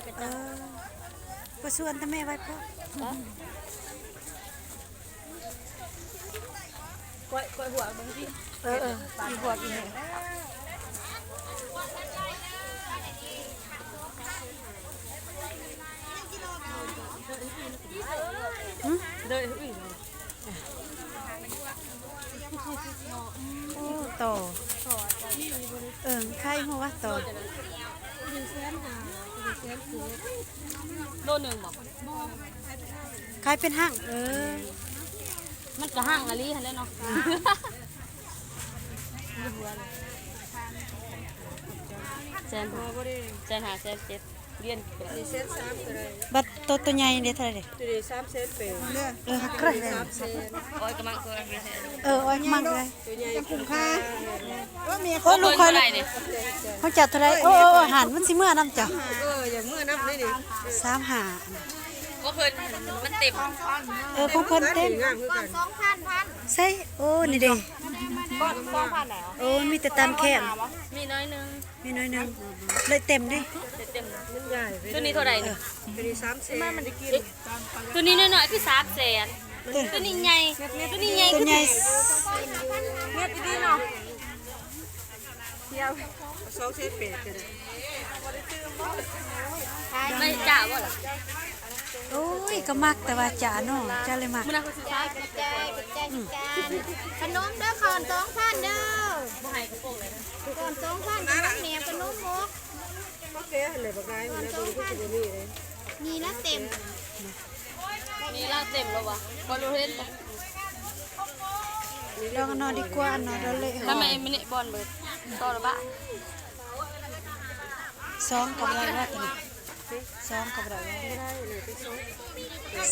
ເອີ ບໍ່ຊວນແຕ່ແມ່ໄວ້ພວກ ກ້ອຍ ກ້ອຍຫົວເບິ່ງຕິ ເອີ ເອີ ອີກຫົວອີກແມ່ ຫຶ ເດີ ໂອ້ ຕໍ່ ເອີ ຂາຍຫົວຕໍ່ ໂລໜຶ່ງບໍ? ຂາຍເປັນຮັ່ງ ເອີ ມັນກະຮັ່ງອີ່ຫຼີຫັ້ນແຫຼະເນາະ ແສນ ແສນຫ້າ ແສນເຈັດ ລຽນ ອັນນີ້ແສນສາມກໍໄດ້ ບັດໂຕ ໂຕໃຫຍ່ເດ້ ເທົ່າໃດເດ້? ໂຕນີ້ສາມແສນແປດ ເອີ ໃຫ້ສາມແສນ ໂອ້ຍ ກະມັກ ເອີ ໂອ້ຍ ມັກເລີຍ ໂຕໃຫຍ່ຄຸ້ມຄ່າ ໂອ້ຍ ລູກຂ້ອຍ ເທົ່າໃດນີ້? ຂອງເຈົ້າເທົ່າໃດ? ໂອ້ ໂອ້ ຫັ້ນ ມັນຊິເມືອນຳເຈົ້າ ເອີ ຢາກເມືອນຳເດ້ນີ້ ສາມຫ້າ ຂອງເພິ່ນມັນເຕັມ ເອີ ຂອງເພິ່ນເຕັມ ສອງພັນ ໃສ່ ໂອ້ ນີ້ເດ້ ສອງພັນແລ້ວ ໂອ້ ມີແຕ່ຕາມແຄມ ມີໜ້ອຍໜຶ່ງ ມີໜ້ອຍໜຶ່ງ ເລີຍເຕັມເດ້ ເຕັມ ໂຕນີ້ເທົ່າໃດນີ້? ໂຕນີ້ສາມແສນ ໂຕນີ້ນ້ອຍໆຄືສາມແສນ ໂຕນີ້ໃຫຍ່ ໂຕນີ້ໃຫຍ່ ໂຕໃຫຍ່ ແມ່ນອີ່ຫຼີເນາະ ສອງແສນແປດກໍໄດ້ ແມ່ນຈ້າບໍ່ລະ? ໂອ້ຍ ກໍມັກແຕ່ວ່າຈ້າເນາະ ຈ້າເລີຍມັກ ມື້ໜ້າເຂົາຊິຂາຍ ຂະໜົມເດີ ກ່ອນສອງພັນເດີ ບໍ່ໃຫ້ກະໂປງເລີຍ ກ່ອນສອງພັນ ຂະໜົມແໜວ ຂະໜົມໝົກ ເຂົາແກະຫັ້ນແຫຼະ ບັກຫຼາຍ ກ່ອນສອງພັນ ມີແລ້ວເຕັມ ມີແລ້ວເຕັມແລ້ວຫວາ ບໍ່ຮູ້ເຫັນ ລອງອັນນອນດີກວ່າ ອັນນອນເລີຍ ທຳໄມມັນນີ້ບ່ອນເບີດ ຕໍ່ລະບາດ ສອງກໍບໍ່ໄດ້ວ່າຕົວນີ້ ສອງກໍບໍ່ໄດ້ວ່າ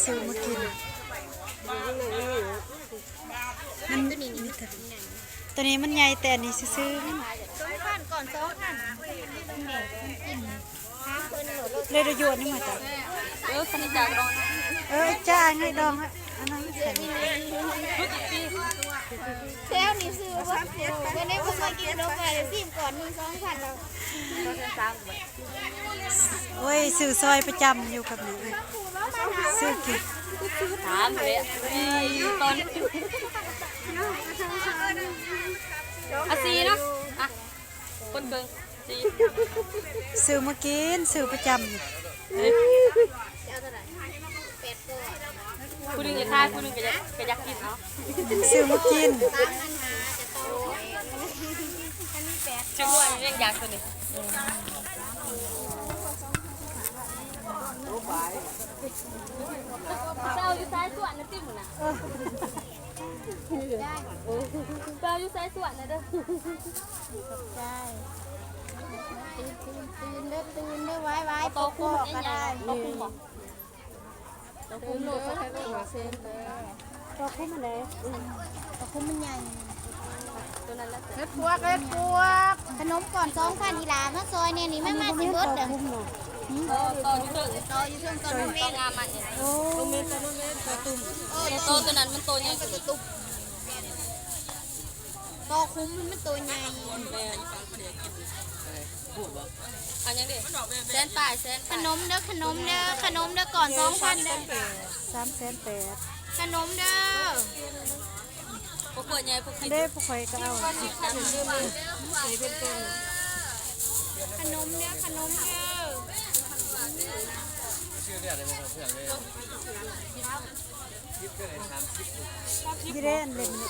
ຊື້ມາກິນ ມັນ ໂຕນີ້ມັນໃຫຍ່ ແຕ່ອັນນີ້ຊື່ໆ ສອງພັນ ກ່ອນສອງພັນ ເລີຍໄດ້ຢວນນີ້ມາຈ້ະ ເອີ ຄັນຈາກດອງ ເອີ ຈ້າ ໃຫ້ດອງ ອັນນັ້ນ ແຖວນີ້ຊື້ບໍ່ ບໍ່ໄດ້ ບໍ່ເຄີຍກິນດອກໄມ້ ຊິມກ່ອນ ໜຶ່ງສອງພັນແລ້ວ ໂອ້ຍ ຊື້ຊອຍປະຈຳຢູ່ກັບນີ້ ຊື້ກິນ ສາມເລີຍ ຕອນ ອາ ສີ່ເນາະ ອະ ຄົນເຄິ່ງ ສີ່ ຊື້ມາກິນ ຊື້ປະຈຳ ເອີ ຜູ້ໜຶ່ງຢາກຂາຍ ຜູ້ໜຶ່ງກໍຢາກ ກໍຢາກກິນເອົາ ຊື້ມາກິນ ຈັກວ່າຍັງຢາກຕົວນີ້ ໄປເອົາຢູ່ຊາຍສວນນະຕິ ມື້ນະ ໄປເອົາຢູ່ຊາຍສວນນະເດີ ຂອບໃຈ ຕື່ນ ຕື່ນ ຕື່ນເດີ ຕື່ນເດີ ໄວໆ ຕໍ່ຄຸມ ກໍໄດ້ ຕໍ່ຄຸມບໍ່? ຕົວຄຸມໂລດ ຕົວຄຸມອັນໃດ? ຕົວຄຸມມັນໃຫຍ່ ຕົວນັ້ນລະ ເຮັດປວກ ເຮັດປວກ ຂະໜົມກ່ອນສອງພັນ ອີ່ຫຼ້າມາຊ່ອຍແດ່ນີ້ ມາ ມາຊິເບິດເດີ ຕໍ່ຢູ່ເທິງ ຕໍ່ຢູ່ເທິງ ຕໍ່ນ້ຳເວນ ໂອ້ ຕົວນັ້ນມັນໂຕໃຫຍ່ ຕໍ່ຄຸມມັນໂຕໃຫຍ່ ແມ່ນ ເອົາຫຍັງເດ ແສນປາຍ ແສນປາຍ ຂະໜົມເດີ ຂະໜົມເດີ ຂະໜົມເດີ ກ່ອນສອງພັນເດີ ສາມແສນແປດ ຂະໜົມເດີ ພວກຂ້ອຍໃຫຍ່ ພວກ ເດ້ ພວກຂ້ອຍກໍເອົາ ຂະໜົມເດີ ຂະໜົມເດີ ຢູ່ເດ້ ອັນເລັກນີ້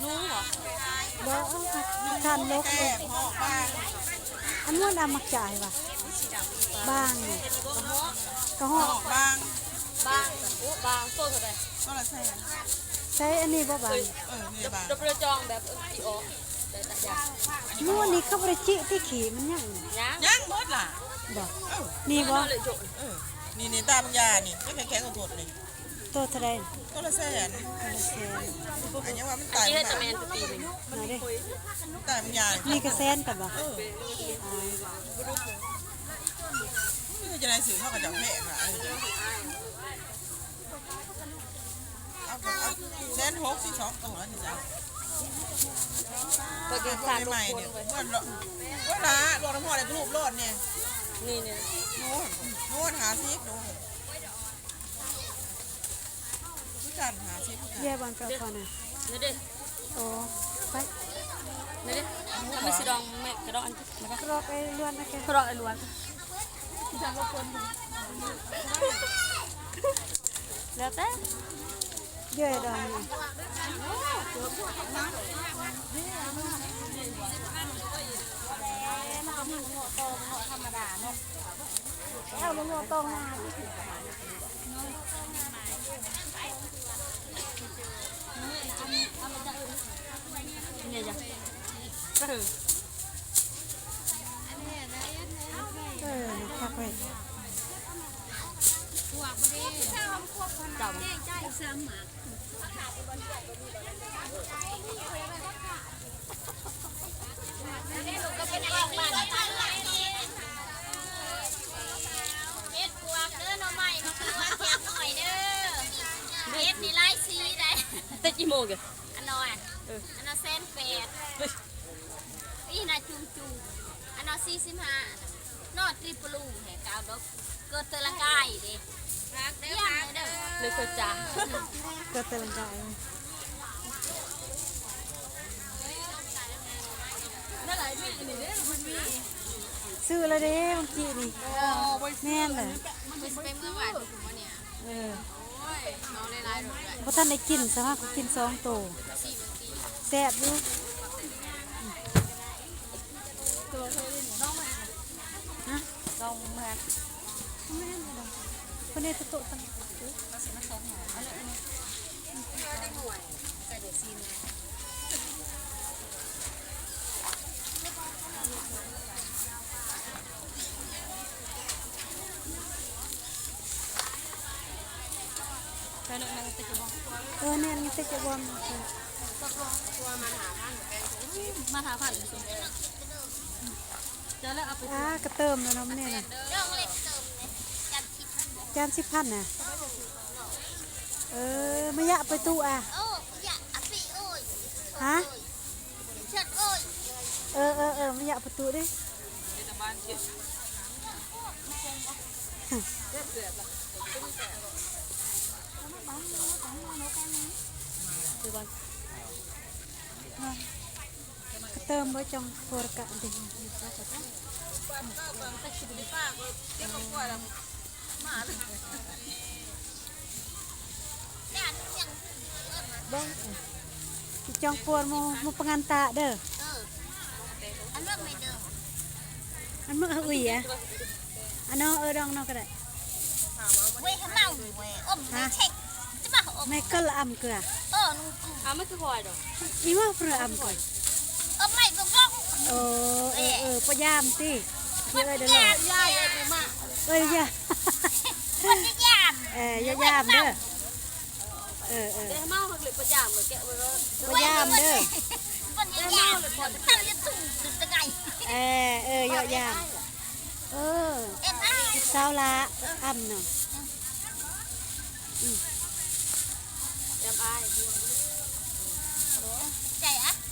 ໜູບໍ່? ບໍ່ ເອົາທານລົກເລີຍ ອັນນັ້ນເອົາມາຈ່າຍຫວາ ບາງນີ້ ກະຮອກ ກະຮອກ ບາງ ບາງ ໂອ້ ບາງ ໂຕເທົ່າໃດ? ໂຕລະແສນ ໃຊ້ອັນນີ້ບໍ່ບາງ? ເອີ ເອີ ນີ້ບາງ ດອກເບຍຈອງແບບ ເອີ ຊິອອກ ແຕ່ ແຕ່ຢາກ ງວດນີ້ເຂົາບໍ່ໄດ້ຈິຕິ ຂີ້ມັນຍັງ ຍັງ ຍັງໝົດລະ ບໍ່ ເອີ ນີ້ບໍ່ ເອີ ນີ້ ນີ້ ຕາບັກຢານີ້ ແຂງໆ ໂທດໆ ນີ້ ໂຕເທົ່າໃດ? ໂຕລະແສນ ໂຕລະແສນ ອັນຍັງວ່າມັນຕາຍ ອັນນີ້ເຮັດແຕ່ແມ່ນປີໜຶ່ງ ມາເດ້ ຕາຍມັນຍາຍ ນີ້ກະແສນກັນບໍ່? ເອີ ອ່າ ຄືຈະໄດ້ຊື້ເຮົາກະຈະແພງຫຼາຍ ເອົາກະເອົາ ແສນຫົກ ສອງໂຕນີ້ຈ້ະ. ເພິ່ນກໍສາທຸກຄົນເວີຍ ເວລາລວກນ້ຳຮ້ອນແລ້ວກໍຮູບໂລດນີ້ ນີ້ໆ ໂລດ ໂລດຫ້າສິບໂລ ຄືກັນ ຫ້າສິບຄືກັນ ແຍກບາງກະເຂົານະ ນີ້ເດ້ ໂອ້ ໄປ ນີ້ເດ້ ທຳໄມຊິດອງ ແມ່ກະດອກອັນ ກະດອກໄອ້ລ້ວນ ກະດອກໄອ້ລ້ວນ ແລ້ວແຕ່ ເຢີ້ຍດອງນີ້ ເອົາມາງໍ້ຕອງມາ ນີ້ຈ້ະ ເອີ ເອີ ຄັກເວີຍ ເຈົ້າ ເຮັດປວກເດີ ໜໍ່ໄມ້ ມາປວກແຈກໜ້ອຍເດີ ເຮັດນີ້ຫຼາຍສີໄດ໋ ແຕ່ຈັກໂມງກະ ອັນນ້ອຍ ເອີ ອັນນັ້ນແສນແປດ ເຮີ້ຍ ອີ່ໜ້າຈຸ່ມໆ ອັນນັ້ນສີ່ສິບຫ້າ ນອນຕຣີປະລູແທ້ ກາວດອກ ເກີດແຕ່ລະກາຍເດ້ ພັກເດີ ພັກເດີ ເລີຍເກີດຈ້າ ເກີດແຕ່ລະກາຍ ຊື້ແລ້ວເດ້ ເມື່ອກີ້ນີ້ ແມ່ນແຫຼະ ເພິ່ນຊິໄປເມືອງຫວານ ເອີ ບໍ່ທັນໄດ້ກິນຊ້ຳ ຫາກະກິນສອງໂຕ ແຊບຢູ່ ຮະ ລອງເມືອງ ເພິ່ນເຮັດໂຕະຕັ້ງ ເອີ ແມ່ນ ມີແຕ່ຈະບອມ ມາຫາພັນ ເຈົ້າແລ້ວເອົາໄປ ອ່າ ກະເຕີມແລ້ວເນາະ ມື້ນີ້ນະ ຈານສິບພັນນະ ເອີ ມາຢະໄປຕູ້ອະ ຮະ ເອີ ເອີ ເອີ ມາຢະໄປຕູ້ເດ້ ເຕີມບໍ່ ຈ່ອງໂທລະກະເດ ເບິ່ງ ຈ່ອງປວນໝູ່ ໝູ່ປະງັນຕາເດີ ອັນເບິ່ງເດີ ອັນເບິ່ງ ເອີ ອຸຍອະ ອັນເນາະ ເອີ ດອງເນາະກະໄດ້ ເວີຍ ເມົາເວີຍ ອົມ ຮະ ເຊັກ ຈະມາອົມ ແມ່ກະລະອຳເກືອ ເອີ ອາ ມັນຄືຄວາຍດອກ ອີວ່າເພື່ອອຳເກືອ ເອີ ໄມ້ເບິ່ງ ໂອ້ ເອີ ເອີ ປະຍາມຕິ ເອີ ເອີ ເດີ ເອີ ຢ່າ ເອີ ຢ່າຍາມເດີ ເອີ ເອີ ປະຍາມເດີ ເອີ ເອີ ເຍາະຢາມ ເອີ ລູກສາວຫຼ້າອຳເນາະ ອືມ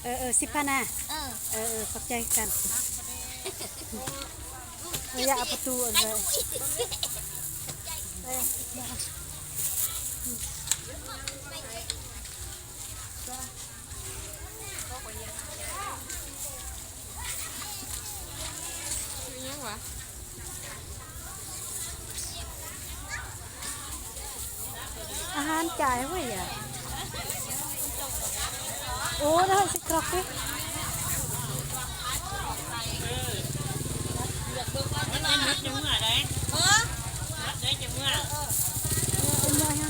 ເອີ ເອີ ສິບພັນນະ ເອີ ເອີ ຂອບໃຈຄືກັນ ເອີ ຢ່າເອົາປະຕູອັນໄວ້ ເອີ ອີ່ຫຍັງຫວາ? ອາຫານຈ່າຍເວີຍ ໂອ້ ໄດ້ສິກຣອກຕິ ມັນຍັງເຮັດຢູ່ເມື່ອໃດ ເອີ ເຮັດໄດ້ຢູ່ເມື່ອ ເອີ ເອີ ເປັນໄງຮະ?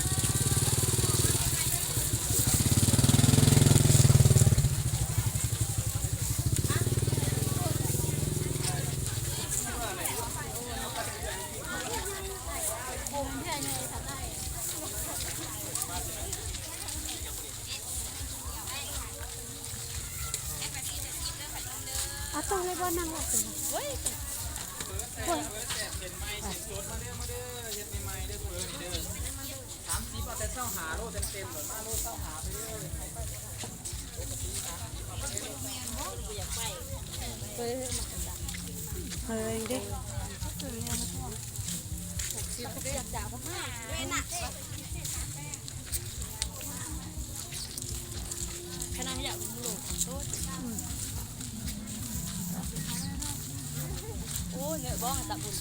ອາ ຕ້ອງເລີຍບໍ່ນັ່ງລະ ໂອ້ຍ ໂອ້ຍ ເປັນໃໝ່ ສົດໆ ມາເດີ ມາເດີ ເຮັດໃໝ່ໆ ເດີ ເປີນີ້ເດີ ສາມສິບ ເອົາແຕ່ຊາວຫ້າໂລ ເຕັມໆ ໂລດ ມາໂລຊາວຫ້າໄປເລີຍ ປົກກະຕິ ອ ເຮີ້ຍເດ້ ຂະໜາດຢາກລົງໂລດ ໂອ້ຍ ເນາະ ບ້ອງຕະບຸນ.